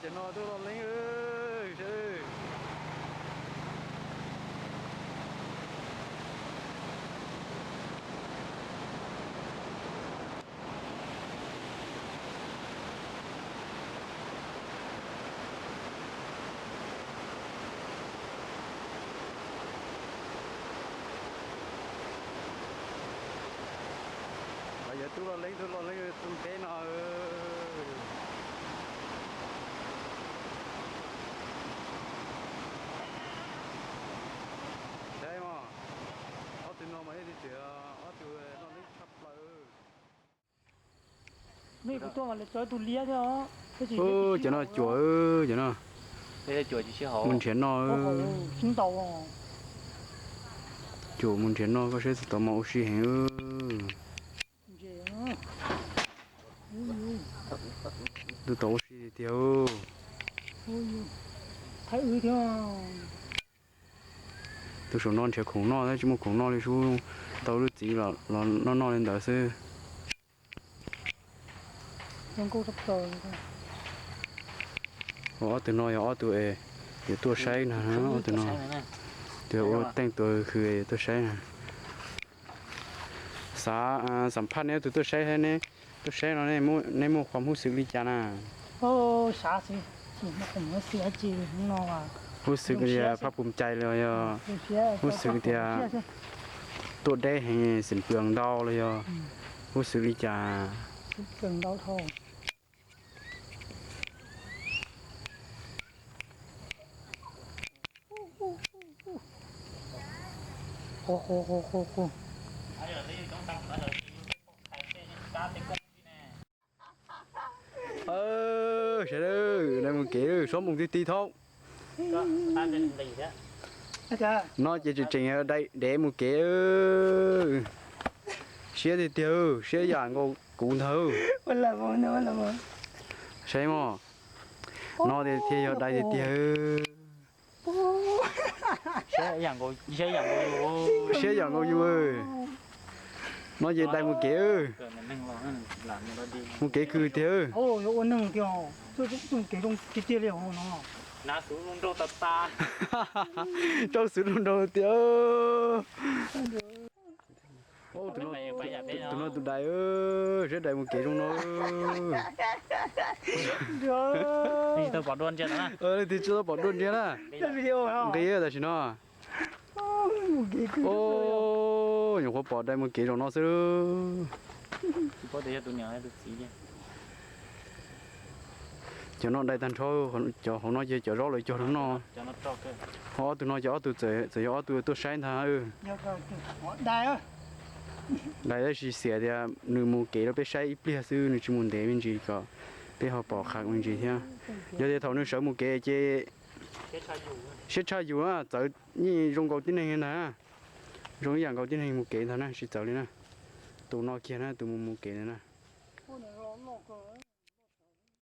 Cov no tuaj loj leeb. Lawv yog tub loj leeb, tub loj leeb, tub ntev no. Saib mas, ob tug no mas yeej tias ob tug loj leeb tshaj plaws. Cov no cuam, cov no mus nrhiav noj. Cuam mus nrhiav noj, koj saib tus tod mas ua si heev. Tus tod ua si tiag. Tus saum no nrhiav khoom noj, tsis muaj khoom noj li, sub tau lub txiv los noj noj li ntawd xwb. Ob tug no yog ob tug es yuav tuaj saib na, ob tug no. Tus ua teej tus khw yuav tuaj saib na. Xav xam phaj neb ob tug tuaj saib, neb tuaj saib no neb muaj qhov hub xwm li cas na? Hub xwm tias phaj pum cai los yog hub xwm tias tuaj deb heev xeem pws ntau los yog hub xwm li cas? Sawv daws, dai mus kev, txhob mus ti ti thaub. No ces tseem tseem dai dev mus kev. Siab tiag tiag, siab yam nkaus kuv ntag. Saib mog, no tiag tiag yog dai tiag tiag. Siab yam nkaus yus. No ces dai mus kev, mus kev khw tiag. Rau xwb rau nraug tiag. Tus no tus dais, saib dais mus kev zoo no. Leej twg tsis tau pom dua ntsia na. Nqis tam sim no. Nyuam qhuav pom dais mus kev zaum no xwb. Cov no dai tag nrho, cov hauv no ces cov zaub lawv cog rau no. Ho ob tug no ces ob tug txawm yog ob tug tuaj saib ntag. Dais tab sis xiam tias nws mus kev rau peb saib ib pliag xwb, nws tsis mus ntev me ntsis kom peb ho pom qhov me ntsis thiab. Yog tias thaum nws sawv mus kev ces siab tshaj yus, txawv yeej zoo nkaus tib neeg ntag, zoo ib yam nkaus tib neeg mus kev ntag na, tsis txawv li na. Tus no kiag na, tus mus mus kev ntag na.